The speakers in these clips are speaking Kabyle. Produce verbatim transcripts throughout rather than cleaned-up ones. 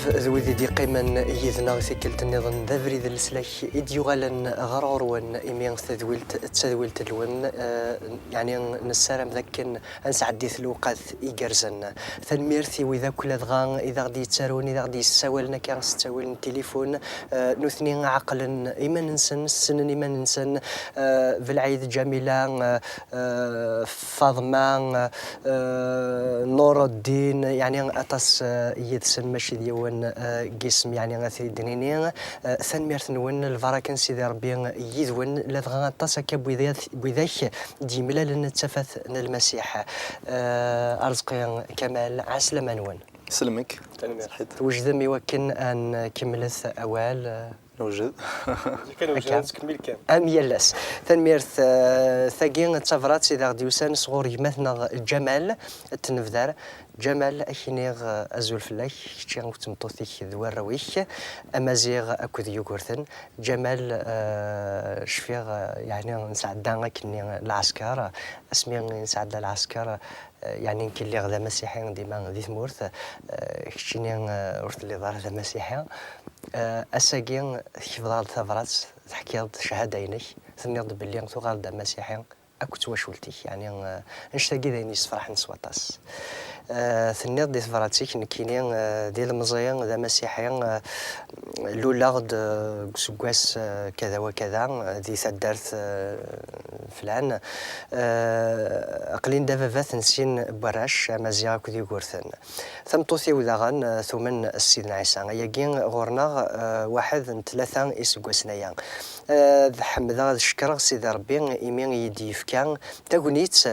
D wid i d-yeqqimen yid-neɣ tikkelt nniḍen d abrid n leslak i d-yuɣalen ɣer ɣur-wen, imi tadwilt d tadwilt-nwen, eh, yeɛni nessaram d akken ad nesɛeddi lewqat igerrzen. Tanemmirt i wid akk ladɣa i d aɣ-d-yettarun, i d aɣ-d-yessawalen akka s ttawil n tilifun. Eh, nutni ɛeqlen iman-nsen, ssnen iman-nsen. Eh, Belɛid, Ǧamila, eh, eh, Faḍma, eh, Nuruddin, yeɛni aṭas, eh, yid-sen, mačči d yiwen, eh, n yisem, yeɛni ad t-id-nini. Eh, tanemmirt-nwen, lbaraka n Sidi Ṛebbi yid-wen, ladɣa aṭas akka n widak, n widak d-yemlalen d tafat n Lmasiḥ. Eh, Arezqi Kamal, ɛeslama-nwen. Sellmek. Tanemmirt. Twejdem i wakken ad nkemmlet awal? Newjed. Kan wejden, nettkemmil kan. Am yal ass. Tanemmirt, eh, tagi d tabrat i d aɣ-d-yusan sɣur gma-tneɣ Ǧamal Tenbdar. Ǧamal, ad k-iniɣ, eh, azul fell-ak, kečči akked tmeṭṭut-ik d warraw-ik, Amaziɣ akked Yugurten. Ǧamal, eh, cfiɣ, eh, yeɛni nesɛedda akkenni lɛesker, asmi nesɛedda lɛesker, eh, yeɛni nekk lliɣ d amasiḥi dima di tmurt, eh, keččini, eh, ur telliḍ ara d amasiḥi. Eh, ass-agi tkebdeḍ-d tabrat, teḥkiḍ-d cchada-inek, tenniḍ-d belli tuɣaleḍ d amasiḥi akked twacult-ik, yeɛni, eh, annect-agi d ayen yessefraḥen s waṭas. Eh, tenniḍ di tebrat-ik, nekkini, eh, d ilemẓi, d amasiḥi, eh, luleɣ-d, eh, deg useggas, eh, kada wa kada, eh, di taddart, eh, flan. Eh, aql-in d ababat n sin n warrac, Amaziɣ akked Yugurten. Tameṭṭut-iw daɣen, eh, tumen s Sidna Ɛisa. Ayagi ɣur-neɣ, eh, waḥed n tlata iseggasen aya. Eh, ad ḥemdeɣ, ad cekkreɣ Sidi Ṛebbi imi i yi-d-yefka tagnit,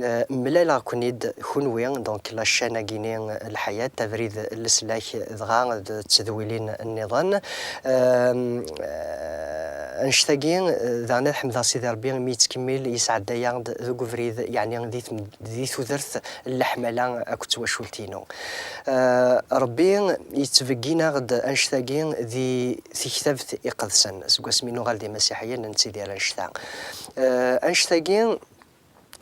eh, mlaleɣ-ken-id kunwi, donc la chaîne-agi-ni, eh, Lḥayat, abrid n leslak, dɣa d tedwilin nniḍen. Ehm, eh, annect-agi, eh, daɣen ad ḥemdeɣ Sidi Ṛebbi imi yettkemmil yesɛedda-yaɣ-d deg ubrid, yeɛni di tm-, di tudert n leḥmala akked twacult-inu. Eh, Ṛebbi yettbeggin-aɣ-d annect-agi di Tektabt Iqedsen. Seg wasmi nuɣal d imasiḥiyen, nettidir annect-a. Eh, annect-agi,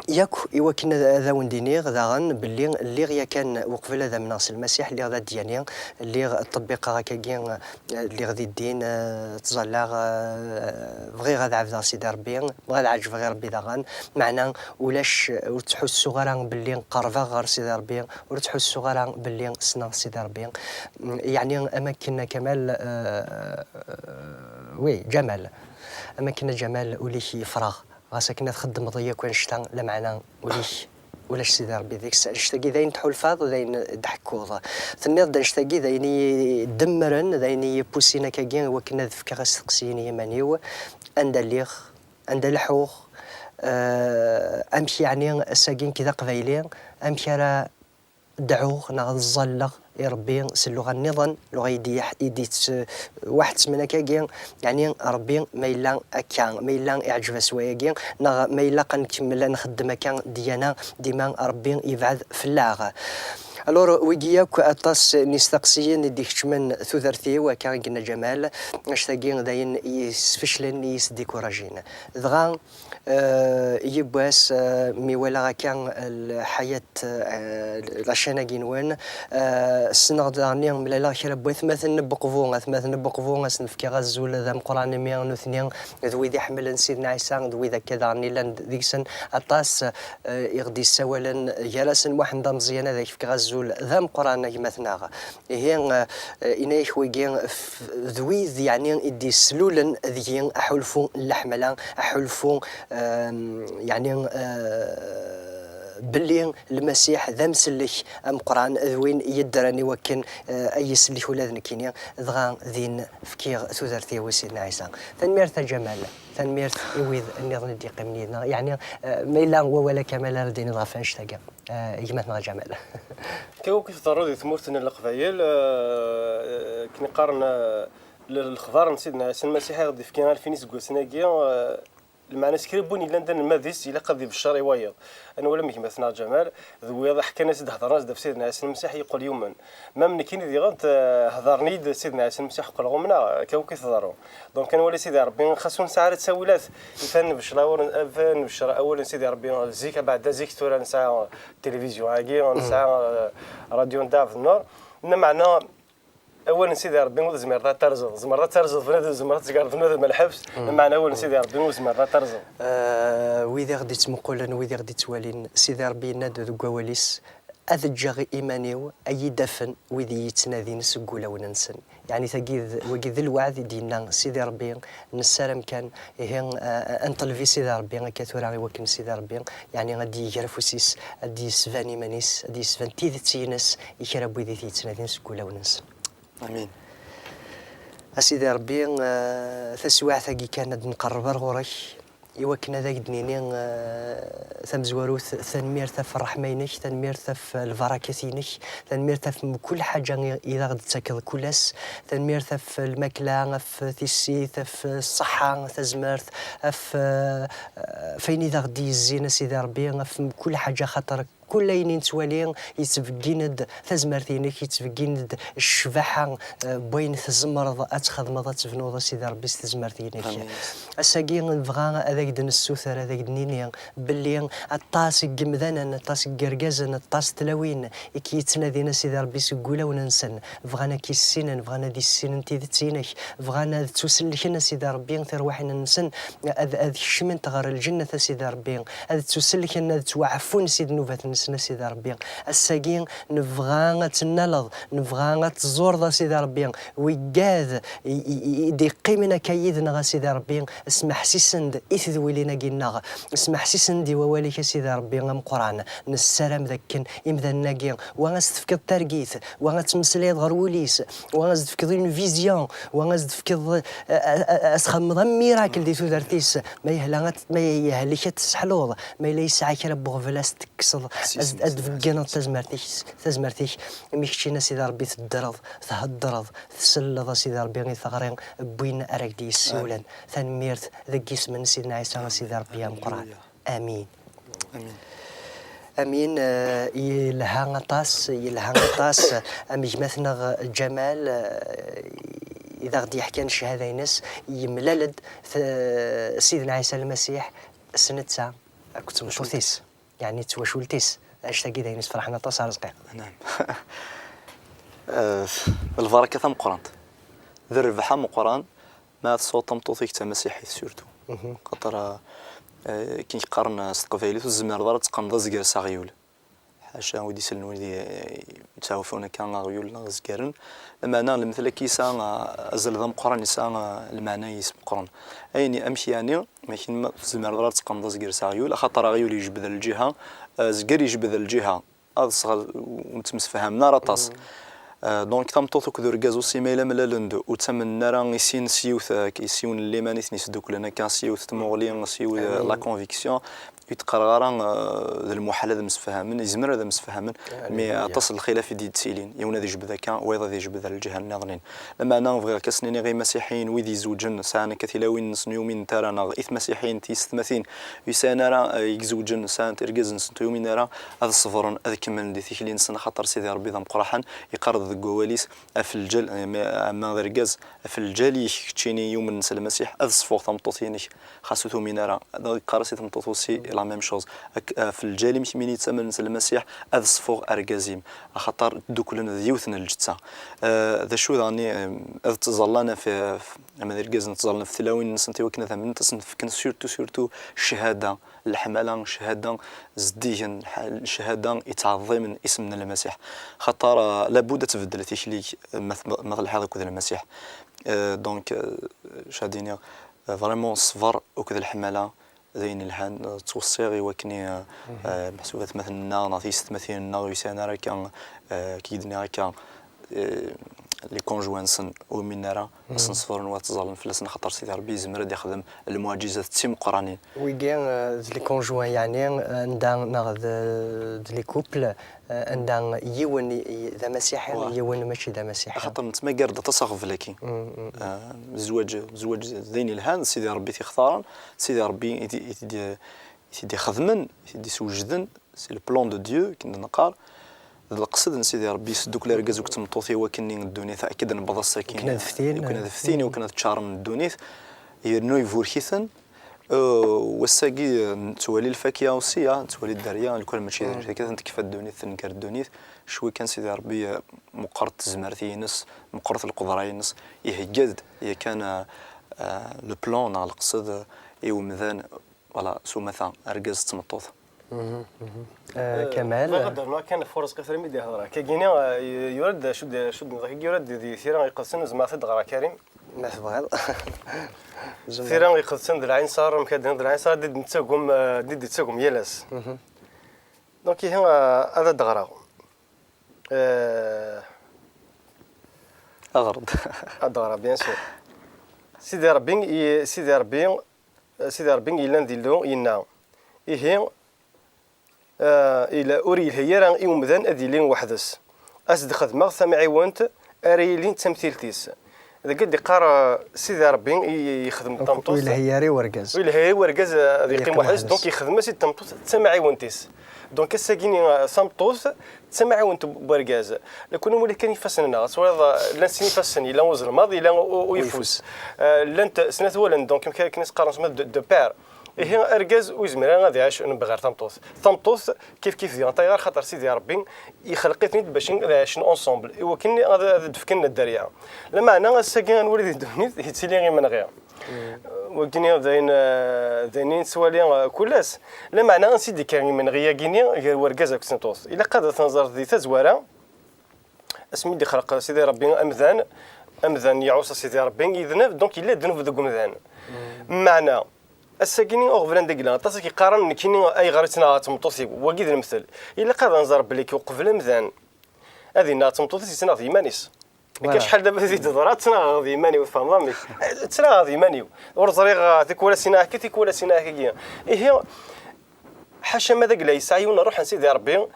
yakk i wakken ad, ad awen-d-iniɣ daɣen belli lliɣ yakan uqbel ad amneɣ s Lmasiḥ, lliɣ d adyani, lliɣ ṭṭebbiqeɣ akkagi, eh, lliɣ di ddin, eh, ttẓallaɣ, eh, bɣiɣ ad ɛebdeɣ Sidi Ṛebbi, bɣiɣ ad ɛeǧbeɣ i Ṛebbi daɣen. Meɛna ulac, ur ttḥussuɣ ara belli qerbeɣ ɣer Sidi Ṛebbi, ur ttḥussuɣ ara belli ssneɣ Sidi Ṛebbi. Mm, yeɛni, am akken a Kamal, eh, oui, Ǧamal, am akken a Ǧamal ul-ik yefreɣ, ɣas akken ad txeddmeḍ yakk annect-a, lameɛna ul-ik ulac Sidi Ṛebbi deg-s. Annect-agi d ayen tḥulfaḍ, d ayen d-ḥekkuḍ. Tenniḍ-d annect-agi d ayen i yi-demmren, d ayen i yi-pussin akkagi i wakken ad fkeɣ asteqsi-inu i yiman-iw, anda lliɣ, anda leḥḥuɣ, eh, amek yeɛni ass-agi nekk d aqbayli, amek ara dɛuɣ neɣ ad ẓẓalleɣ i Ṛebbi s lluɣa nniḍen, lluɣa i d-yeḥ-, i d-yett-, waḥed ttmen akkagi, yeɛni Ṛebbi ma yella akka, ma yella iɛǧeb-as wayagi, neɣ ma ilaq ad nkemmel ad nxeddem akka ddyana, dima Ṛebbi yebɛed fell-aɣ. Alors, wigi yakk aṭas n yisteqsiyen i d-ikeččmen tudert-iw, akka i yenna Ǧamal, annect-agi d ayen i yi-sfeclen, i yi-sdikurajin. Dɣa, eh, yiwwas, eh, mi walaɣ akka lḥayat, eh, la chaîne-agi-nwen, eh, ssneɣ-d daɣen mlaleɣ kra n watmaten n Buqbu, atmaten n Buqbu, ad sen-fkeɣ azul d ameqqran imi nutni d wid iḥemmlen Sidna Ɛisa, d wid akka daɣen yellan deg-sen aṭas, eh, i ɣ-d-yessawalen, gar-asen Muḥend Ameẓyan, ad ak-fkeɣ azul d ameqqran a gma-tneɣ. Ihi, eh, eh, inna-yak wigi, f-, d wid, yeɛni, i d-yeslulen deg-i aḥulfu n leḥmala, aḥulfu, ehm, yeɛni, eh, belli Lmasiḥ d amsellek ameqqran, d win yeddren i wakken, eh, ad yi-sellek ula d nekkini, dɣa din fkiɣ tudert-iw i Sidna Ɛisa. Tanemmirt a Ǧamal, tanemmirt i wid nniḍen i d-yeqqimen yid-neɣ. Yeɛni, eh, ma yella wawal a Kamal ara d-tiniḍ ɣef annect-agi, eh, gma-tneɣ a Ǧamal. Akka akk i tḍerru di tmurt n Leqbayel, eh, akken i qqaren, eh, l-, lexbar n Sidna Ɛisa Lmasiḥ i ɣ-d-ifki alfin iseggasen-agi, eh, lmeɛna s kra n win yellan d anelmad-is, ilaq ad ibeccer i wayeḍ. Ad nwali am gma-tneɣ Ǧamal, d wiyaḍ ḥkan-as-d, hedren-as-d ɣef Sidna Ɛisa Lmasiḥ, yeqqel yumen. Ma am nekkini diɣen, t-, hedren-iyi-d Sidna Ɛisa Lmasiḥ, qqleɣ umneɣ, akka akk i tḍerru. Donc, ad nwali Sidi Ṛebbi, xas ur nesɛi ara ttawilat, ifan nebcer awal, ifan nebcer awal n Sidi Ṛebbi, zik, abeɛda zik tura nesɛa tilivizyu-agi, nesɛa, eh, radyu n Dɛab Nnur. Lameɛna, awal n Sidi Ṛebbi ur tezmireḍ ad terẓeḍ. Tzemreḍ ad terẓeḍ bnadem, tzemreḍ ad tgerdeḍ bnadem lḥebs, meɛna awal n Sidi Ṛebbi ur tezmireḍ ad terẓeḍ. Eh, wid i ɣ-d-ittmuqulen, wid i ɣ-d-ittwalin, Sidi Ṛebbi yenna-d deg wawal-is, "Ad ǧǧeɣ iman-iw, ad yi-d-afen wid i yi-ttnadin seg wulawen-nsen." Yeɛni tagi d, wagi d lweɛd i d-yenna Sidi Ṛebbi, nessaram kan, ihi, eh, ad nṭelb i Sidi Ṛebbi akka tura i wakken Sidi Ṛebbi, yeɛni ad d-yeger afus-is, ad d-yesban iman-is, ad d-yesban tidet-ines i kra n wid i t-yettnadin seg wulawen-nsen. Amin. A Sidi Ṛebbi, eh, taswiɛt-agi kan ad nqerreb ar ɣur-k, i wakken ad ak-d-nini, eh, tamezwarut, tanemmirt ɣef ṛṛeḥma-inek, tanemmirt ɣef lbarakat-inek, tanemmirt ɣef mkul ḥaǧa i, i d aɣ-d-tettakeḍ kul ass, tanemmirt ɣef lmakla, ɣef tissit, ɣef ṣṣeḥḥa, tazmert, ɣef, eh, ɣef ayen i d aɣ-d-yezzin, a Sidi Ṛebbi, ɣef mkul ḥaǧa, xaṭer kul ayen i nettwali yettbeggin-d tazmert-inek, yettbeggin-d ccbaḥa, eh, n wayen tzemreḍ ad txedmeḍ, ad tebnuḍ, a Sidi Ṛebbi, s tezmert-inek. Amin. Ass-agi nebɣa ad ak-d-nessuter, ad ak-d-nini belli aṭas n yemdanen, aṭas n yergazen, aṭas n tlawin i k-yettnadin, a Sidi Ṛebbi, seg wulawen-nsen. Bɣan ad k-issinen, bɣan ad issinen tidet-inek, bɣan ad ttusellken, a Sidi Ṛebbi, tirwiḥin-nsen, ad, ad kecment ɣer lǧennet, a Sidi Ṛebbi, ad ttusellken, ad ttwaɛfun si ddnubat-nsen, a Sidi Ṛebbi. Ass-agi nebɣa ad tennaleḍ, nebɣa ad teẓẓureḍ, a Sidi Ṛebbi, wigad i, i, i d-iqqimen akka yid-neɣ, a Sidi Ṛebbi, smeḥsisen-d i tedwilin-agi-nneɣ, smeḥsisen-d i wawal-ik, a Sidi Ṛebbi ameqqran. Nessaram dakken imdanen-agi, wa ad s-tefkeḍ targit, wa ad tmeslayeḍ ɣer wul-is, wa ad s-tefkeḍ une vision, wa ad s-tefkeḍ, a, a, a, a s-txedmeḍ am miracle di tudert-is, ma yehla ad, ma yehlek ad t-tesseḥluḍ, ma yella yesɛa kra n uɣbel ad s-tekkseḍ, ad, ad d-tbeggineḍ tazmert-ik, tazmert-ik, imi keččini, a Sidi Ṛebbi, teddreḍ, theddreḍ, tselleḍ, a Sidi Ṛebbi, i teɣri n win ara k-d-yessiwlen. Amin. Tanemmirt deg yisem n Sidna Ɛisa, a Sidi Ṛebbi ameqqran. Amin. Amin. Amin, eh, yelha aṭas, yelha aṭas, am gma-tneɣ Ǧamal, eh, i d aɣ-d-yeḥkan ccahada-ines, yemlal-d t-, Sidna Ɛisa Lmasiḥ s netta akked tmeṭṭut-is, yeɛni d twacult-is. Annect-agi d ayen isferḥen aṭas, a Rezqi. Naam. Eh, lbaraka tameqqrant, d rrbeḥ ameqqran, ma tesɛuḍ tameṭṭut-ik d tamasiḥit, surtout. Mhm. Xaṭer, eh, akken i qqaren s teqbaylit, ur tezmireḍ ara ad teqqneḍ azger s aɣyul. Ḥaca wid isellen, wid i, yettɛufun akka aɣyul neɣ izgaren. Lameɛna lemtel-agi yesɛa, eh, azal d ameqqran, yesɛa, eh, lmeɛna-is meqqren. Ayen, amek yeɛni, amek ma ur tezmireḍ ara ad teqqneḍ azger s aɣyul, axaṭer aɣyul yejbed lǧiha, eh, azger yejbed lǧiha. Ad sɣel, ur ttemsefhamen ara aṭas. Mm. Euh, donc, tameṭṭut akked urgaz, aussi ma yella mlalen-d, ur ttamnen ara i sin s yiwet, euh, s yiwen n liman i ten-yesduklen akka, s yiwet tmuɣli, s yiwet, euh, la conviction, ur d-qqareɣ ara, euh, d lmuḥal ad msefhamen, yezmer ad msefhamen, mais aṭas n lxilaf i d-yettilin, yiwen ad yejbed akka, wayeḍ ad yejbed ar lǧiha nniḍen. Lameɛna bɣiɣ kan ad s-niniɣ i imasiḥiyen, wid izewǧen, sɛan akka tilawin-nsen ur uminent ara, neɣ i tmasiḥiyin, tiyessetmatin, ur yesɛin ara, eh, i izewǧen, sɛant irgazen-nsen ur umin ara, ad ṣebren, ad kemmlen di tikli-nsen, axaṭer Sidi Ṛebbi d ameqqraḥen, yeqqar-d deg wawal-is, ɣef lǧal, eh, ma, ma d argaz, ɣef lǧal-ik keččini yumnen s Lmasiḥ, ad ṣfuɣ tameṭṭut-inek, xas ur tumin ara. Ad yeqqar-as i tmeṭṭut aussi la même chose. Ak-, ɣef lǧal-im kemmini yettamnen s Lmasiḥ, ad ṣfuɣ argaz-im, axaṭer dduklen d yiwet n lǧetta. Eh, d acu daɣen i, eh, ad ttẓallan ɣef, ɣef, ama d irgazen ttẓallan ɣef tlawin-nsent i wakken ad amnent, ad sen-fken surtout, surtout cchada, leḥmala, cchada zeddigen, ḥa-, cchada yettɛeḍḍimen isem n Lmasiḥ. Xaṭer, eh, labud ad tbeddel tikli-k, eh, ma t-, ma telḥiḍ akked Lmasiḥ. Eh, donc, eh, c-, ad iniɣ, eh, vraiment ṣṣber akked leḥmala d ayen yelhan, eh, ttweṣṣiɣ i wakken i, eh, eh, meḥsub atmaten-nneɣ neɣ tiyessetmatin-nneɣ ur yesɛin ara akka, eh, akken i d-nniɣ akka, eh, les conjoints-nsen ur umin ara, ad sen-ṣebren, wa ad ttẓallen fell-asen, axaṭer Sidi Ṛebbi yezmer ad ixdem lmuɛǧizat d timeqqranin. Wigi, eh, d les conjoints, yeɛni, eh, anda neɣ d, d les couples, eh, anda yiwen i, i, d amasiḥi, yiwen mačči d amasiḥi. Axaṭer nettmagar-d aṭas aɣbel-agi. Mm, mm, mm. Eh, zzwaǧ, zzwaǧ d ayen yelhan, d Sidi Ṛebbi i t-ixtaren, d Sidi Ṛebbi i t-, i t-, i t-id-ixedmen, i t-id-iswejden, c'est le plan de Dieu, akken d-neqqar. D leqsed n Sidi Ṛebbi, yesdukkel argaz akked tmeṭṭut i wakken i ddunit, akken ad nebbeḍ ass-agi. Akken ad ftin. Akken ad ftin, i wakken ad ččaren ddunit. Yernu iburek-iten. Euh, wass-agi, euh, nettwali lfakya aussi, ah, nettwali dderya, lukan mačči d lfakya, tekfa ddunit, tenger ddunit, cwi kan Sidi Ṛebbi, euh, meqqret tezmert-ines, meqqret lqedra-ines, ihegga-d yakan, euh, euh, le plan neɣ leqsed, euh, i umdan, voilà, s umata, argaz d tmeṭṭut. Mhm, mhm. Euh, Kamal. Bɣiɣ ad d-rnuɣ kan ɣef Urezqi Termidi, hḍra. Kagini, euh, yura-d, acu d, acu d, yura-d di tira iqedsen, zemreɣ ad t-id-ɣreɣ, Karim? Ma tebɣiḍ. Zemreɣ. Tira iqedsen d lɛinṣer, amek ad d-niniḍ, d lɛinṣer ad d-nettagem, euh, ad d-nettagem yal ass. Mhm. Donc, ihi, euh, ad d-ɣreɣ. Euh, Aɣer-d. Ad d-ɣreɣ, bien sûr. Sidi Ṛebbi, i-, Sidi Ṛebbi, Sidi Ṛebbi yellan d Illu, yenna, ihi, Ah, ila, ur yelhi ara i umdan ad yili weḥd-s. Ad s-d-xedmeɣ tamɛiwent ara yilin d tamtilt-is. Deg i d-iqqar, ah, Sidi Ṛebbi i yexdem d tameṭṭut. Ur yelhi ara i urgaz. Ur yelhi ara i urgaz, ah, ad yeqqim weḥd-s, donc yexdem-as-id tameṭṭut d tamɛiwent-is. Donc ass-agi-ni, ah, tameṭṭut d tamɛiwent n wergaz. La kunwi wali kan ifassen-nneɣ, ad twaliḍ, ah, llan sin ifassen, yella uzelmaḍ, yella u-, u-, uyeffus. Ah, llant snat wallen, donc amek akken i s-qqaren, de, de paire. Ihi, argaz ur yezmir ara ad iɛac bɣir tameṭṭut. Tameṭṭut, kif kif diɣen tayeɣ, axaṭer Sidi Ṛebbi ixleq-iten-id bac ad ɛacen ensemble, i wakken ad, ad d-fken dderya. Lameɛna ass-agi ad nwali di ddunit, yettili imenɣi. Wagini d ayen, eh, d ayen i nettwali, eh, kul ass. Lameɛna ansi d-ikka imenɣi-agi-ni gar wergaz akked tmeṭṭut? Ilaq ad t-nẓer di tazwara. Asmi d-ixleq Sidi Ṛebbi amdan, amdan iɛuṣa Sidi Ṛebbi, yedneb, donc yella ddnub deg umdan. Meɛna, ass-agi-ni uɣbel anda yella, aṭas i k-iqqaren, nekkini ayɣer i ttnaɣeɣ d tmeṭṭut-iw, wagi d lemtel. Ilaq ad nẓer belli uqbel amdan ad yennaɣ d tmeṭṭut-is, yettnaɣ d yiman-is. Akka acḥal d abrid i d-teḍra, ttnaɣeɣ d yiman-iw, tfehmeḍ amek? Ttnaɣeɣ d yiman-iw. Ur ẓriɣ, ah, tikwal ad s-iniɣ akka, tikwal ad s-iniɣ akka. Ihi, ḥaca ma d agla yesɛa yiwen n ṛṛuḥ n Sidi Ṛebbi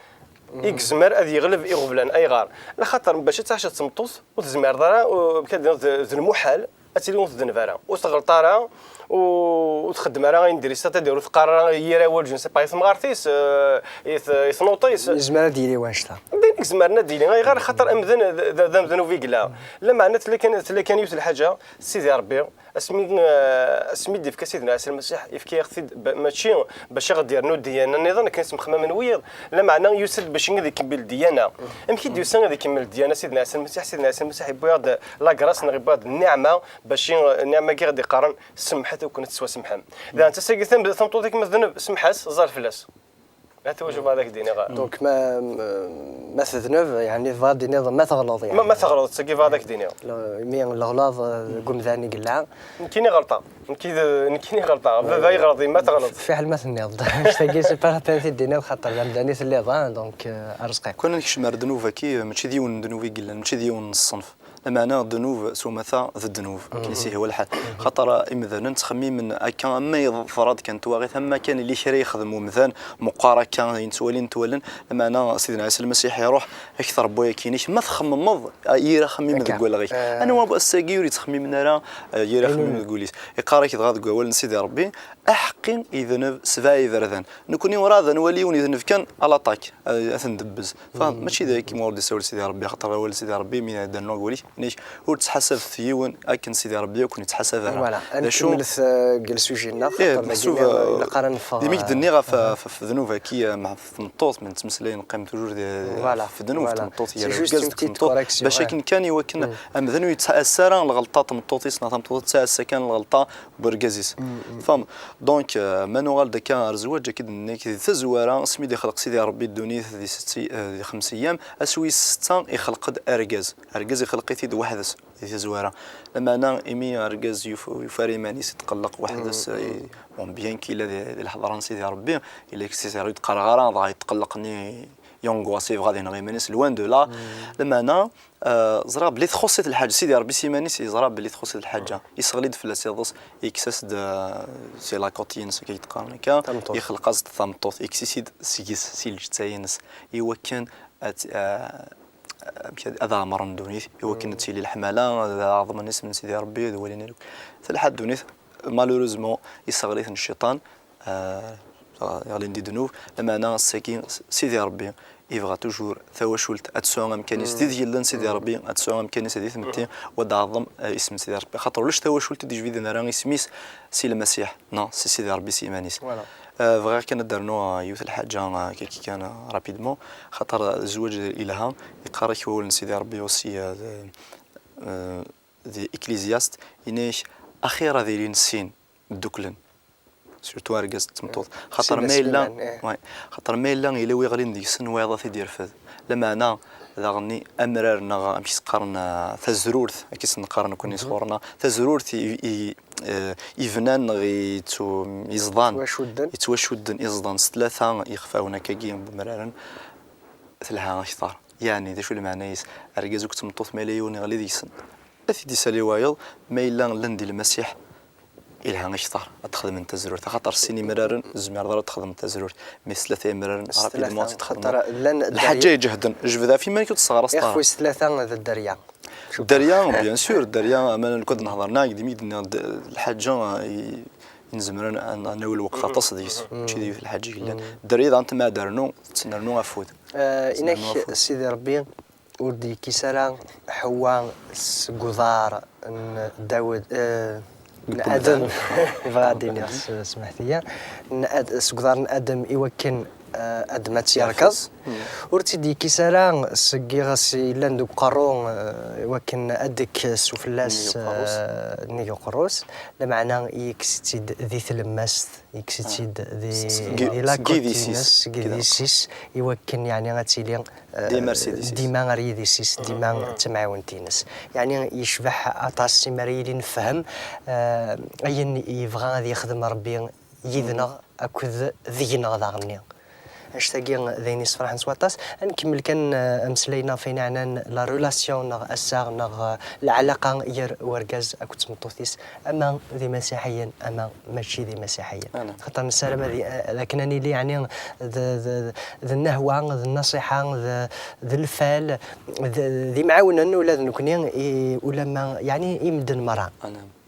i yezmer ad yeɣleb iɣeblan. Ayɣer? Laxaṭer bac ad tɛaceḍ d tmeṭṭut, ur tezmireḍ ara, u-, amek ad d-, d lmuḥal ad tili ur tdenneb ara, ur tɣelṭ ara, u-, ur txeddem ara ayen d-, ad d-, ur teqqar ara yir awal, je ne sais pas, i temɣart-is, eh, i t-, i tnuṭ-is. Yezmer ad d-yili wanect-a. D ayen i izemren ad d-yili. Ayɣer? Axaṭer amdan d, d, d amdan ubi yella. Lameɛna tella kan, tella kan yiwet n lḥaǧa, Sidi Ṛebbi, asmi, eh, asmi d-ifka Sidna Ɛisa Lmasiḥ, ifka-yaɣ-t-id ba-, mačči bac ad ɣ-d-yernu ddiyana nniḍen akken i semxemmamen wiyiḍ, lameɛna yusa-d bac ad ikemmel ddiyana. Amek i d-yusa ad ikemmel ddiyana Sidna Ɛisa Lmasiḥ? Sidna Ɛisa Lmasiḥ yewwi-yaɣ-d la grâce neɣ yewwi-yaɣ-d nniɛma, bac i, nniɛma-agi i ɣ-d-iqqaren, "Semmḥet akken ad tettwasemmḥem." Daɣen, ass-agi, tam-, tameṭṭut-ik ma tedneb, semmeḥ-as, ẓer fell-as. Ad twajeb ad ak-d-iniɣ. Donc, ma, ma, ma tedneb, yeɛni, tebɣa ad d-tiniḍ ma teɣleḍ, yeɛni. Ma, ma teɣleḍ, tagi bɣa ad ak-d-iniɣ. Le-, imi leɣlaḍ, eh, deg umdan i yella. Nekkini ɣelṭeɣ. Nekki d, nekkini ɣelṭeɣ. Baba yeɣleḍ, yemma teɣleḍ. Fiḥel ma tenniḍ-d. Annect-agi, c'est pas la peine ad t-id-tiniḍ, xaṭer d amdan i telliḍ, ah, donc, euh, arezqi. Kan ad kecmeɣ ddnub-agi, mačči d yiwen n ddnub i yellan, mačči d yiwen n ṣṣenf. Lameɛna ddnub s umata d ddnub, akken i s-ihwa lḥal. Xaṭer imdanen ttxemmimen akka, am ma yeḍra-d kan twaɣit, am ma kan yella kra yexdem umdan, meqqar akka, ayen ttwalin, ttwalen, lameɛna Sidna Ɛisa Lmasiḥ iruḥ, akter n waya-k-inek, ma txemmemeḍ, ah, yir axemmem deg wallaɣ-ik. Anwa ass-agi ur yettxemmimen ara, ah, yir axemmem deg wul-is? Iqqar-ak dɣa deg wawal n Sidi Ṛebbi, aḥeqqi idneb sebɛa iberdan. Nekni werɛad ad nwali yiwen idneb kan, à l'attaque, ah, ad t-ndebbez. Fa, mačči d ayagi ur d-isawel Sidi Ṛebbi, axaṭer awal n Sidi Ṛebbi, mi d-rnuɣ deg wul-ik, inek, ur ttḥasabet yiwen akken Sidi Ṛebbi ur ken-ittḥasab ara. Voilà, ad nkemmlet, euh, deg le sujet-nneɣ, xaṭer dagi, euh, ilaq ara neffeɣ, imi k-d-nniɣ ɣef, ɣef, ɣef ddnub-agi, euh, mah, ɣef tmeṭṭut, mi nettmeslay, neqqim toujours di, ɣef ddnub, tmeṭṭut, gar urgaz d tmeṭṭut, bac akken kan i wakken amdan ur yettɛassa ara lɣelṭa n tmeṭṭut-is, neɣ tameṭṭut ad tɛassa kan lɣelṭa n urgaz-is. Tfehmeḍ? Donc, euh, ma nuɣal-d akka ar zzwaǧ, akka d-nenna, di tazwara, asmi d-ixleq Sidi Ṛebbi ddunit di setti, euh, di xems ayyam, ass wis setta ixleq-d argaz. Argaz ixleq-it-id weḥd-s di tazwara. Lameɛna imi argaz yuf-, yufar iman-is, yetqelleq weḥd-s, i-, bon, bien qu'il a di, di lḥeḍra n Sidi Ṛebbi, illa k Sidi Ṛebbi ur d-qqareɣ ara, dɣa yetqelleq ni yunguas, yebɣa ad ineɣ iman-is, loin de là. Lameɛna, euh, ẓriɣ belli txuṣṣ-it lḥaǧa, Sidi Ṛebbi s iman-is yeẓra belli txuṣṣ-it lḥaǧa. Iseɣli-d fell-as iḍes, yekkes-as-d, euh, si la côte-ines, akka i d-qqaren akka, yexleq-as-d tameṭṭut, yekkes-it-id seg-s, si lǧetta-ines, i wakken ad, eh, amek ad, ad ɛemren ddunit, i wakken ad tili leḥmala, ad ɛeḍmen isem n Sidi Ṛebbi, ad walin. Telḥa ddunit, malheureusement, iseɣli-ten cciṭan, eh, yeɣlin di ddnub, lameɛna ass-agi, Sidi Ṛebbi yebɣa toujours tawacult ad tesɛu amkan-is di tgelda n Sidi Ṛebbi, ad tesɛu amkan-is di tmetti, u ad ɛeḍḍem, eh, isem n Sidi Ṛebbi. Xaṭer ulac tawacult ur d-yejbiden ara isem-is si Lmasiḥ, neɣ si Sidi Ṛebbi s yiman-is. Voilà. Eh, bɣiɣ kan ad d-rnuɣ, eh, yiwet n lḥaǧa, eh, kiki kan, eh, rapidement, xaṭer, eh, zzwaǧ ilha, yeqqar-ak wawal n Sidi Ṛebbi aussi, eh, d, eh, di Ecclésiaste, yenna-ak axir ad ilin sin dduklen. Surtout argaz d tmeṭṭut. Xaṭer ma yella, ouais. Xaṭer ma yella yella wi ɣlin deg-sen, wayeḍ ad t-id-irfed. Lameɛna, daɣen amrar neɣ amek i s-qqaren, ah, tazrurt, akka i s-neqqar nekkni sɣur-neɣ, tazrurt i, i, eh, ibnan neɣ yettw-, yeẓḍan, yettwacudden, yettwacudden iẓḍan s tlata yixfawen akkagi n wemraren, telha akteṛ. Yeɛni, d acu lmeɛna-is? Argaz akked tmeṭṭut ma yella yiwen iɣli deg-sen, ad t-id-isali wayeḍ, ma yella llan di Lmasiḥ, ilha akteṛ ad txedmen tazrurt. Axaṭer sin imraren, tzemreḍ ara ad txedmeḍ tazrurt. Mais s tlata imraren, rapidement ad t-txedmeḍ. Lḥaǧa iǧehden, jbed ɣef yiman-ik ur tesseɣraseḍ ara. Ixef wis tlata d dderya. Dderya, bien sûr, dderya, ama nekk ad nehḍer, neɣ d imi d-nniɣ d-, lḥaǧa i, i nezmer ad, ad, ad nawi lweqt aṭas deg-s, mačči d yiwet lḥaǧa i yellan. Dderya daɣen temɛa ad d-rnu, tettnernu afud. Eh, inak Sidi Ṛebbi, ur d-yekkis ara Ḥewwa seg uḍar n Dawed, eh, n Adem, bɣiɣ ad d-iniɣ s-, smeḥt-iyi, n Ad-, seg uḍar n Adem i wakken, eh, Adem ad tt-yerkeḍ. Ur tt-id-yekkis ara seg iɣes yellan deg uqerru, eh, i wakken ad d-tekkes fell-as, eh, nnig uqerru-s. Lameɛna yekkes-itt-id di tlemmast, yekkes-itt-id di, di la côte-ines, seg yidis-is, i wakken, yeɛni, ad tili, eh, dima ar yidis-is, dima d tamɛiwent-ines. Yeɛni, yecbeḥ aṭas imi ara yili nefhem, eh, ayen yebɣa ad yexdem Ṛebbi yid-neɣ akked deg-neɣ daɣenni. Annect-agi d ayen yessefraḥen s waṭas. Ad nkemmel kan, eh, ameslay-nneɣ ɣef wayen yeɛnan la relation neɣ assaɣ neɣ, eh, lɛalaqa gar urgaz akked tmeṭṭut-is, ama d imasiḥiyen, ama mačči d imasiḥiyen. Xaṭer nessaram ad i-, eh, d akken ad nili, yeɛni, d, d, d nnehwa, d nnasiḥa, d, d lfal, d, d imɛawnen ula d nekni, i, ulamma, yeɛni, i medden merra.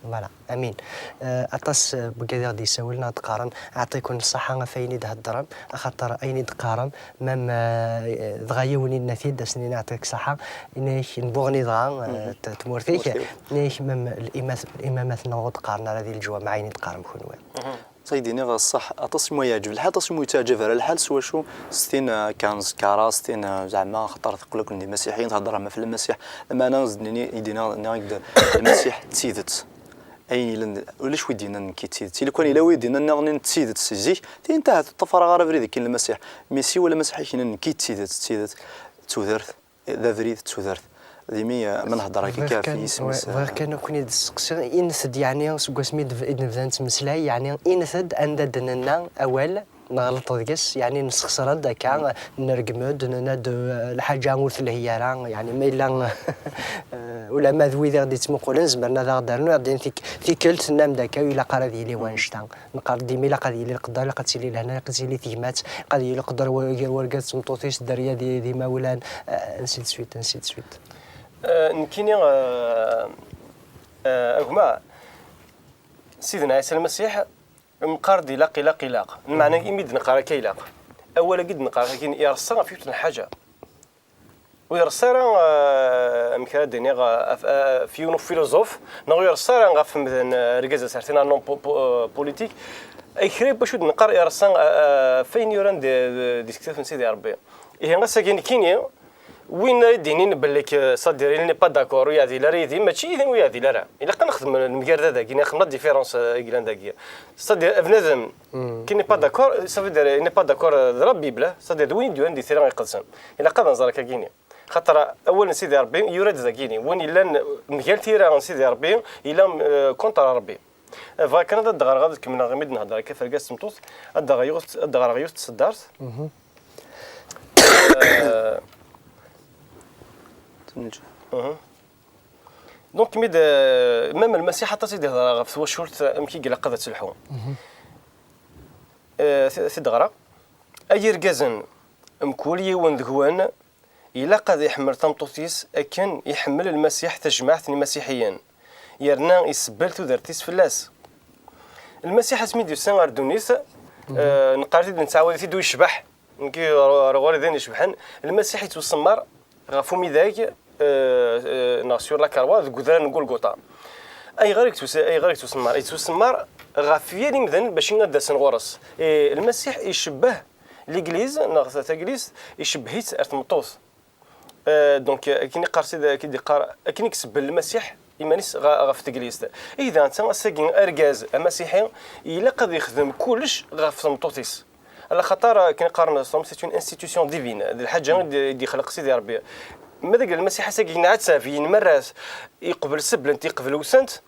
Voilà, amin. Eh, aṭas, eh, n wigad i ɣ-d-yessawlen, ad d-qqaren, "Ɛṭiken ṣṣaḥa ɣef wayen i d-theddrem, axaṭer ayen i d-teqqarem, mem, eh, dɣa yiwen inna-t-id, ad s-nini ɛṭik ṣṣaḥa, inna-yak, nbuɣni dɣa, eh, t-, tmurt-ik, inna-yak, mem, limat-, limamat-nneɣ ur d-qqaren ara di leǧwameɛ ayen i d-teqqarem kunwi." Ṣa i d-iniɣ ṣṣeḥ, aṭas i mu yeɛǧeb lḥal, aṭas i mu yettaɛǧab ara lḥal, s wacu, s tin, eh, akka n ẓkara, s tin, eh, zeɛma, axaṭer teqqel akk d imasiḥiyen, thedder ama f Lmasiḥ. Lameɛna, ad s-d-nini, i d-iniɣ, nniɣ-ak-d, Lmasiḥ d tidet. Ayen yellan d, ulac wi d-yennan nekki d tidet. Ili kan yella wi d-yennan nniḍen d tidet si zik, tin ahat ur ṭṭafar ara abrid akken Lmasiḥ. Mi siwa Lmasiḥ i k-yennan nekki d tidet, d tidet, d tudert, d abrid, d tudert. D imi, eh, ma nhedder akka ɣef yisem-is, bɣiɣ kan ad ken-id-steqsiɣ, init-d, yeɛni, seg wasmi i d-, i d-nebda nettmeslay, yeɛni, init-d anda d-nenna awal, nɣelṭ deg-s, yeɛni, nessexṣer-d akka, nergem-d, nenna-d, eh, lḥaǧa ur telhi ara, yeɛni, ma yella, eh, ulamma d wid i ɣ-d-yettmuqulen, zemren ad aɣ-d-rnun, ad d-inin tik-, tikkelt tennam-d akka, ur ilaq ara ad yili wannect-a. Neqqar dima ilaq ad yili leqder, ilaq ad tili lehna, ilaq ad tili tegmat, ilaq ad yili leqder wa-, gar urgaz d tmeṭṭut-is, dderya d, d imawlan, eh, ainsi de suite, ainsi de suite. Eh, nekkini, eh, eh, a gma, Sidna Ɛisa Lmasiḥ, neqqar-d ilaq, ilaq, ilaq. Lmeɛna imi d-neqqar akka ilaq. Awal-agi d-neqqar akka, ireṣṣa ɣef yiwet n lḥaǧa. Ur ireṣṣa ara, eh, amek ara d-iniɣ, eh, af-, eh, f yiwen ufiluẓuf, neɣ ur ireṣṣa ara ɣef mden, eh, argaz asertin, un homme po-, po-, eh, politique. Ay kra n wacu d-neqqar ireṣṣa, eh, eh, f ayen yuran di, di, di tektabt n Sidi Ṛebbi. Ihi, ass-agi nekkini, win ara d-inin belli k-, c'est-à-dire, il n'est pas d'accord, ur yeɛdil ara yid-i, mačči yid-i ur yeɛdil ara. Ilaq ad nexdem lemgerda dagi, nexdem la différence, eh, i yellan dagi. C'est-à-dire, bnadem, qui n'est pas d'accord, ça veut dire, il n'est pas d'accord, eh, d la Bible, c'est-à-dire, d win i d-yuran di Tira Iqedsen. Ilaq ad nẓer akkagini. Xaṭer awal n Sidi Ṛebbi yura-d dagini, win yellan mgal tira n Sidi Ṛebbi, yella, eh, contre Ṛebbi. Eh, bɣiɣ kan ad d-ɣreɣ, ad kemmleɣ imi d-nehder akka f argaz d tmeṭṭut, ad d-ɣreɣ yiwet, ad d-ɣreɣ yiwet n tseddart. Eh, donc, mi d, même Lmasiḥ aṭas i d-ihder ɣef twacult, amek i ilaq ad telḥu. Eh, t-, t-id-ɣreɣ. Ay irgazen, mkul yiwen deg-wen ilaq ad iḥemmel tameṭṭut-is akken iḥemmel Lmasiḥ tajmaɛt n imasiḥiyen, yerna isebbel tudert-is fell-as. Lmasiḥ asmi d-yusa ar ddunit, eh, neqqar-it-id, nettɛawad-it-id, ur yecbeḥ. Nekk ar ɣur-i d ayen icebḥen, Lmasiḥ yettwasemmer ɣef umidag, eh, eh, neɣ sur la croix, deg udrar n Gulguta. Ayɣer i yettwas-, ayɣer i yettwasemmer? Yettwasemmer ɣef yal imdanen bac ad d-asen ɣur-s. Eh, Lmasiḥ icebbeh Legliz, neɣ ta-, taglizt, icebbeh-itt ar tmeṭṭut. Eh, donc, akken iqqar Sidi, akken i d-iqqar, akken i isebbel Lmasiḥ iman-is ɣ-, ɣef teglizt. Ihi daɣen, ass-agi, argaz amasiḥi ilaq ad yexdem kullec ɣef tmeṭṭut-is. Ala xaṭer, akken i qqaren, c'est une institution divine, d lḥaǧa i d-, i d-ixleq Sidi Ṛebbi. Ma deg Lmasiḥ ass-agi yenɛettab, yenmerra-t, yeqbel seblent, yeqbel wtent,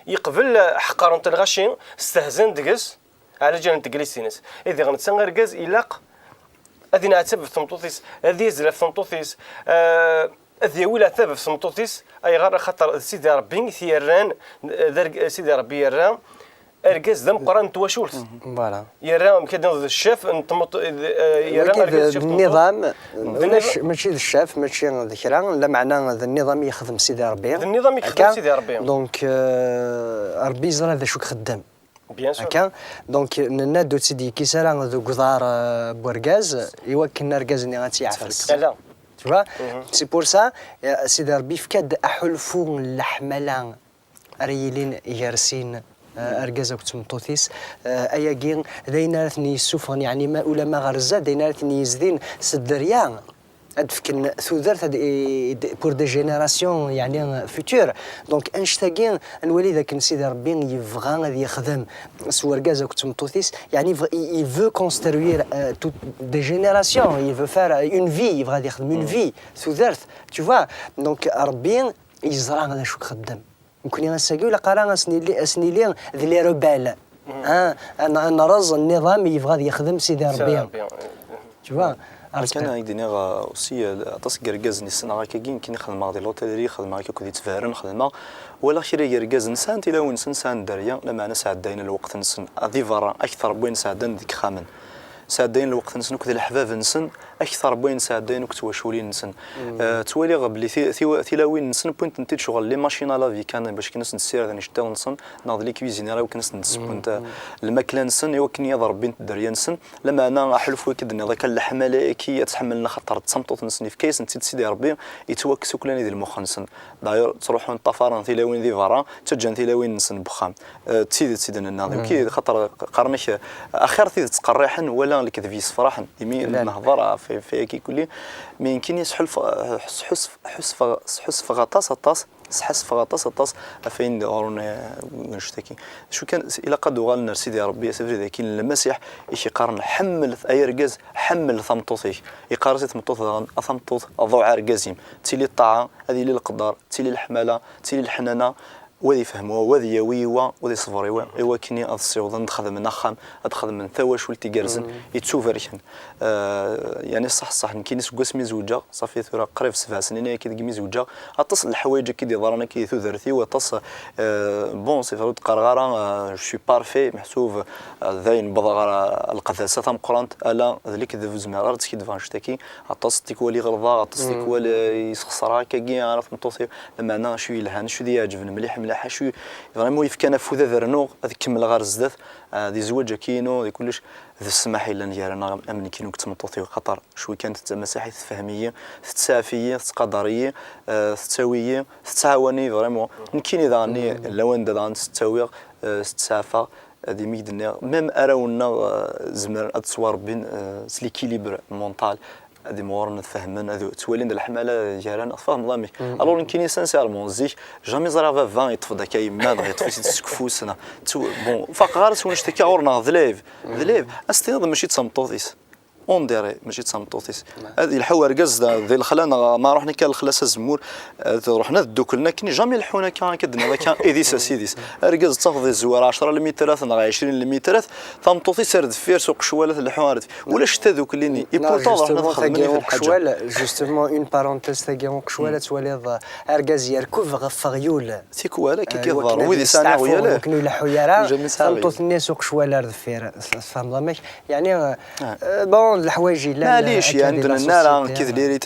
yeqbel, eh, ḥeqqren-t lɣaci, stehzan deg-s, ɛla ǧal n teglizt-ines. I diɣ netta argaz ilaq ad inɛettab ɣef tmeṭṭut-is, ad yazzel ɣef tmeṭṭut-is, eh, ad yawi leɛtab ɣef tmeṭṭut-is. Ayɣer? Axaṭer d Sidi Ṛebbi i t-yerran, d arg-, Sidi Ṛebbi yerra argaz d ameqqran n twacult. Voilà. Yerra, amek ad d-niniḍ, d ccaf n tmeṭṭ-, d, eh, yerra Wagi d, argaz d ccaf n tmeṭṭut. Nniḍam, d ulac, nniḍam. Mačči d ccaf, mačči d kra, lameɛna d nniḍam i yexdem Sidi Ṛebbi. D nniḍam i yexdem Akka, Sidi Ṛebbi. Donc, euh, Ṛebbi yeẓra d acu i ixeddem. Bien sûr. Akka, donc, nenna-d ur tt-id-yekkis ara deg uḍar, euh, n wergaz, i wakken argaz-nni ad tt-yeɛfes. Ala. Tu vois? C'est pour ça, euh, Sidi Ṛebbi yefka-d aḥulfu n leḥmala ara yilin gar sin, euh, argaz akked tmeṭṭut-is. Euh, ayagi d ayen ara ten-yessufɣen, yeɛni ma, ulamma ɣer zdat, d ayen ara ten-yezdin s dderya, ad d-fken tudert ad, i, i, pour des générations, yeɛni, futures. Donc, annect-agi, ad nwali d akken Sidi Ṛebbi yebɣa ad yexdem s wergaz akked tmeṭṭut-is, yeɛni, yebɣa, il, il veut construire, euh, toute des générations, il veut faire, euh, une vie, yebɣa ad yexdem une vie, tudert, tu vois. Donc, Ṛebbi yeẓra d acu i ixeddem. Nekkni ass-agi ur ilaq ara ad s-nili, ad s-nili d les rebelles. Hein? Ad n-, ad nerreẓ nniḍam i yebɣa ad yexdem Sidi Ṛebbi. Tu vois? Kan ad d-iniɣ, euh, aussi, euh, aṭas n yergazen i ssneɣ akkagi, nekkini xedmeɣ di l'hôtellerie, xedmeɣ akka akked itbaren, xedmeɣ, walaɣ kra n yergazen sɛan tilawin-nsen, sɛan dderya, lameɛna sɛeddayen lweqt-nsen di berra akteṛ n wayen sɛeddan deg yixxamen. Sɛeddayen lweqt-nsen akked leḥbab-nsen akteṛ n wayen sɛeddayen akked twaculin-nsen. Euh, ttwaliɣ belli ti-, ti-, tilawin-nsen wwint-tent-id ccɣel les machines à laver kan, bac kan ad sen-ssirden iceṭṭiḍen-nsen, neɣ d les cuisinières i wakken ad sen-d-ssewwent, euh, lmakla-nsen, i wakken ad ṛebbint dderya-nsen. Lameɛna aḥulfu i k-d-nniɣ akka, leḥmala-agi ad tt-ḥemmlen axaṭer d tameṭṭut-nsen, yefka-yasen-tt-id Sidi Ṛebbi, yettwakkes uklan i d lmux-nsen. D'ailleurs, ttruḥun ṭṭafaren tilawin di berra, ttaǧǧan tilawin-nsen n wexxam. Eh, d tidet i d-nenna. Xaṭer qqaren-ak, eh, axir tidet ttqerriḥen wala lekdeb yessefraḥen. Imi nehḍer ɣef, ɣef wayagi kulli, mi nekkini sḥulf-, sḥusf-, sḥusfeɣ, sḥusfeɣ aṭas, aṭas, sḥasfeɣ aṭas, aṭas ɣef wayen d-ɣur-, eh, annect-agi. D acu kan, ilaq ad uɣalen ar Sidi Ṛebbi, s abrid-agi n Lmasiḥ, i k-iqqaren ḥemmel, ay argaz, ḥemmel tameṭṭut-ik. Iqqar-as i tmeṭṭut daɣen, a tameṭṭut, ḍuɛ argaz-im. Tili ṭṭaɛa, ad yili leqder, tili leḥmala, tili leḥnana, wa ad ifhem wa, wa ad yawi i wa, wa ad iṣber i wa, i wakken ad ssiwḍen ad xedmen axxam, ad xedmen tawacult igerrzen, yettubarken. Eh, yeɛni ṣṣeḥ, ṣṣeḥ, nekkini seg wasmi zewǧeɣ, ṣafi tura qrib sebɛa snin ayagi deg mi zewǧeɣ, aṭas n leḥwayeǧ akka i d-yeḍran akka di tudert-iw, aṭas, eh, bon, c'est vrai, ur d-qqareɣ ara, eh, je suis parfait, meḥsub, eh, dayen wwḍeɣ ɣer, eh, leqdasa tameqqrant, ala d lekdeb, ur zmireɣ ara ad skiddbeɣ annect-agi, aṭas n tikwal i ɣelḍeɣ, aṭas n tikwal, eh, i sxeṣreɣ akkagi ara tmeṭṭut-iw. Lameɛna acu yelhan, acu i d-iɛeǧben mliḥ, mliḥ, acu i vraiment yefkan afud ad rnuɣ, ad kemmleɣ ɣer zdat, ah, di zzwaǧ-agi-inu, di kullec, d ssmaḥ yellan gar-aneɣ am nekkini akked tmeṭṭut-iw, xaṭer cwi kan d tamasiḥit, tefhem-iyi, tettsaɛef-iyi, tettqadar-iyi, ah, tettawi-yi, tettɛawan-iyi vraiment. Nekkini daɣen, lawan da daɣen s-ttawiɣ, ah, s-ttsaɛfeɣ, d imi i d-nniɣ, même arraw-nneɣ, ah, zemren ad ttwarebbin, ah, s l'équilibre mental. Ad imɣuren ad fehmen, ad ttwalin d leḥmala gar-aneɣ, tfehmeḍ amek. Alors nekkini sincèrement, zik, jamais ẓriɣ baba yeṭṭef-d akka yemma, neɣ yeṭṭef-itt-id seg ufus, neɣ ttw-, bon, faqeɣ ara s wannect akka ɣur-neɣ d lɛib, d lɛib. Ad s-tiniḍ mačči d tameṭṭut-is. On dirait, mačči d tameṭṭut-is. Ad yelḥu urgaz da, di lexla, neɣ ma ruḥen akka lexla s azemmur, ad ruḥen ad dduklen akken, jamais leḥḥun akka, akka d-nniḍ akka, idis as idis. Argaz d tafeḍ izwar ɛecra lmitrat neɣ ɛecrin lmitrat, tameṭṭut-is ar deffir s uqecwal ad tleḥḥu ar deffir. Ulac tadukli-nni. Et pourtant, justement, tagi uqecwal, justement, une parenthèse, tagi uqecwal, ad twaliḍ, euh, argaz yerkeb ɣef uɣyul. Tikwal, akka i yeḍran. Wid yesɛan iɣyal, wakken ur ileḥḥu ara, tameṭṭut-nni s uqecwal ar deffir. Tfehmeḍ amek? Yeɛni, euh, euh, bon, Leḥwayeǧ yellan, Maɛlic, akka yani di la d-nenna ara société, kid lirit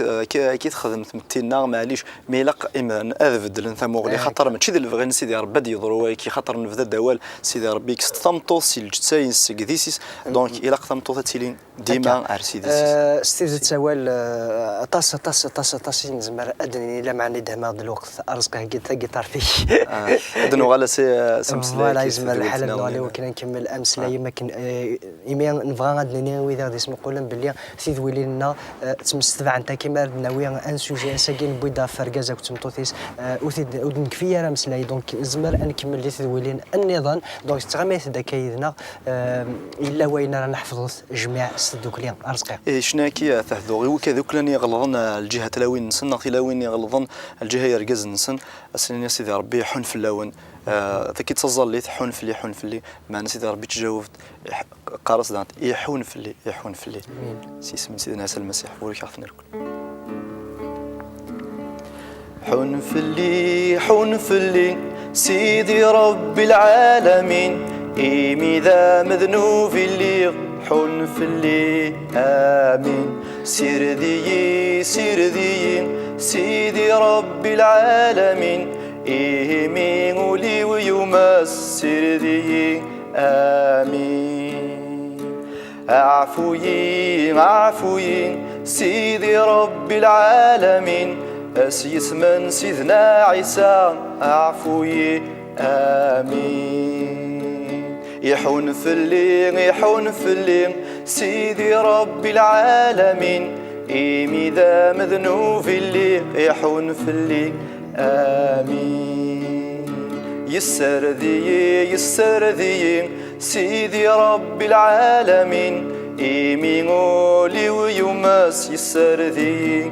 kid xedmet mettinna, maɛlic, ma ilaq imdan ad beddlen tamuɣli, xaṭer mačči d lebɣi-nsen Sidi Rebbi ad yeḍru wayaki, xaṭer nebda-d awal, Sidi Rebbi yekkes-d tameṭṭut si lǧetta-ines, seg idis-is, donc ilaq tameṭṭut ad tili dima ar s idis-is. Eh, s tidet awal, eh, aṭas, aṭas, aṭas, aṭas i nezmer ad d-nini, lameɛna idhem-aɣ-d lweqt. Arezqi, heggi-d tagiṭart-ik. Ad nuɣal a si, a si Amsellay, Voilà, kif yezmer tedwilt lḥal ad nniḍen nuɣal i yid-m. Wakken ad nkemmel ameslay, am akken, eh, imi nebɣa ad d-nini i wid i ɣ-d-ismuqulen belli tidwilin-nneɣ, eh, ttmestebɛent akk. Imi ara d-nawi un sujet, ass-agi newwi-d ɣef urgaz akked tmeṭṭut-is, eh, ur t-id-, ur d-nekfi ara ameslay, donc nezmer ad nkemmel di tedwilin nniḍen. Donc tettɣimimt-d akka yid-neɣ, eh, yella wayen ara neḥfeḍet jmiɛ s tdukli. Arezqi. Ih, ccna-agi, eh, tehduɣ i wakk ad uklan iɣelḍen, eh, lǧiha n tlawin-nsen, neɣ tilawin iɣelḍen lǧiha n yergazen-nsen, ad sen-nini Sidi Rebbi iḥun fell-awen. Eh, tagi d taẓallit, ḥun fell-i, ḥun fell-i. Meɛna Sidi Rebbi yettjawab-d, iḥ-, qqar-as daɣen, iḥun fell-i, iḥun fell-i. S yisem n Sidna Ɛisa Lmasiḥ, burek-aɣ-ten irkel. Ḥun fell-i, ḥun fell-i, Sidi Rebbi lɛalamin, imi d amednub i lliɣ, ḥun fell-i, amin. Sired-iyi, sired-iyi, Sidi Rebbi lɛalamin, imi ul-iw yumes, sired-iyi, amin. Ɛfu-yi, ɛfu-yi, Sidi Rebbi lɛalamin, s yisem n Sidna Ɛisa, ɛfu-yi, amin. Iḥun fell-i, iḥun fell-i, Sidi Rebbi lɛalamin, imi d amednub i lliɣ, iḥun fell-i, amin. Yessared-iyi, yessared-iyi, Sidi Rebbi lɛalamin, imi ul-iw yumes, yessared-iyi,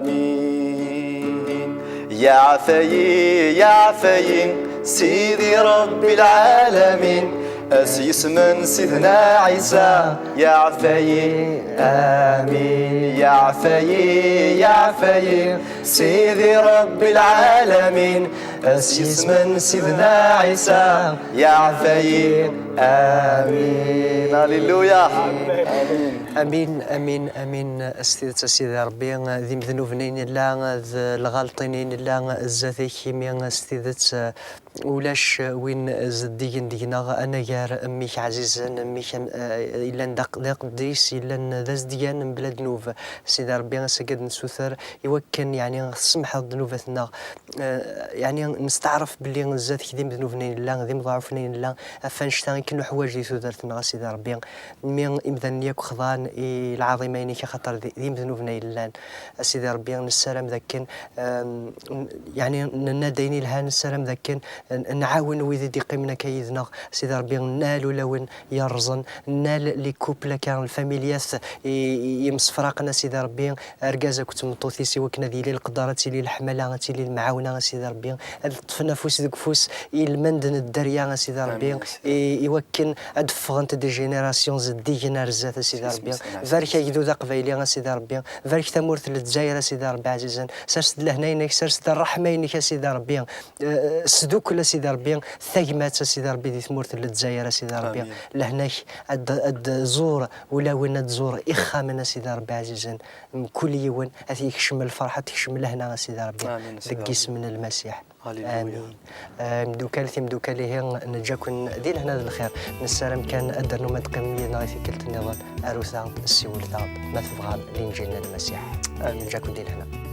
amin. Yeɛfa-yi, yeɛfa-yi, Sidi Rebbi lɛalamin, s yisem n Sidna Ɛisa, yeɛfa-yi, amin. Yeɛfa-yi, yeɛfa-yi, Sidi Rebbi lɛalamin, s yisem n Sidna Ɛisa, yeɛfa-yi, amin. Alléluia. Amin, amin, amin. S tidet a Sidi Rebbi, d imednuben i nella, d lɣalṭin i nella zdat-k, imi s tidet, eh, ulac win zeddigen deg-neɣ anagar mmi-k ɛzizen, mmi-k am-, eh, yellan d aq-, d aqeddis, yellan d azedgan mebla ddnub. Sidi Rebbi, ass-agi ad nsuter i wakken, yeɛni, tsemḥeḍ ddnubat-nneɣ. Eh, yeɛni, nesteɛref belli zdat-k d imednuben i nella, d imḍeɛufen i nella, ɣef annect-a i k-nuḥwaǧ di tudert-nneɣ, a Sidi Rebbi. Mi imdanen yakk xḍan i lɛaḍima-inek, axaṭer d, d imednuben ay llan. A Sidi Rebbi, nessaram d akken, em, n-, yeɛni, nenna-d ayen ilhan, nessaram d akken n-, nɛawen wid i d-iqqimen akka yid-neɣ. A Sidi Rebbi, nnal ulawen yerrẓen, nnal les couples akka, lfamiliyat i, i, yemsefraqen, a Sidi Rebbi, argaz akked tmeṭṭut-is, i wakken ad yili leqder, ad tili leḥmala, ad tili lemɛawna, a Sidi Rebbi, ad ṭṭfen afus deg ufus i lmend n dderya, a Sidi Rebbi, Amin, a Sidi. I, i wakken ad d-ffɣent des générations zeddigen ar zdat, a Sidi Rebbi. Barek agdud aqbayli, a Sidi Rebbi. Barek tamurt n Lezzayer, a Sidi Rebbi ɛzizen. Sers-d lehna-inek, sers-d ṛṛeḥma-inek, a Sidi Rebbi. Eh, sdukkel, a Sidi Rebbi, tagmat, a Sidi Rebbi, di tmurt n Lezzayer, a Sidi Rebbi. Lehna-k ad, ad tẓur ulawen, ad tẓur ixxamen, a Sidi Rebbi ɛzizen. Mkul yiwen ad t-yekcem lferḥ, ad t-yekcem lehna, a Sidi Rebbi. Deg yisem n Lmasiḥ. Amin. Eh, imdukal, timdukal, ihi neǧǧa-ken di lehna d lxir. Nessaram kan ad d-ternum ad teqqimem yid-neɣ i tikkelt nniḍen. Arut-aɣ-d, ssiwlet-aɣ-d, ma tebɣam, Linǧil n Lmasiḥ. Neǧǧa-ken di lehna.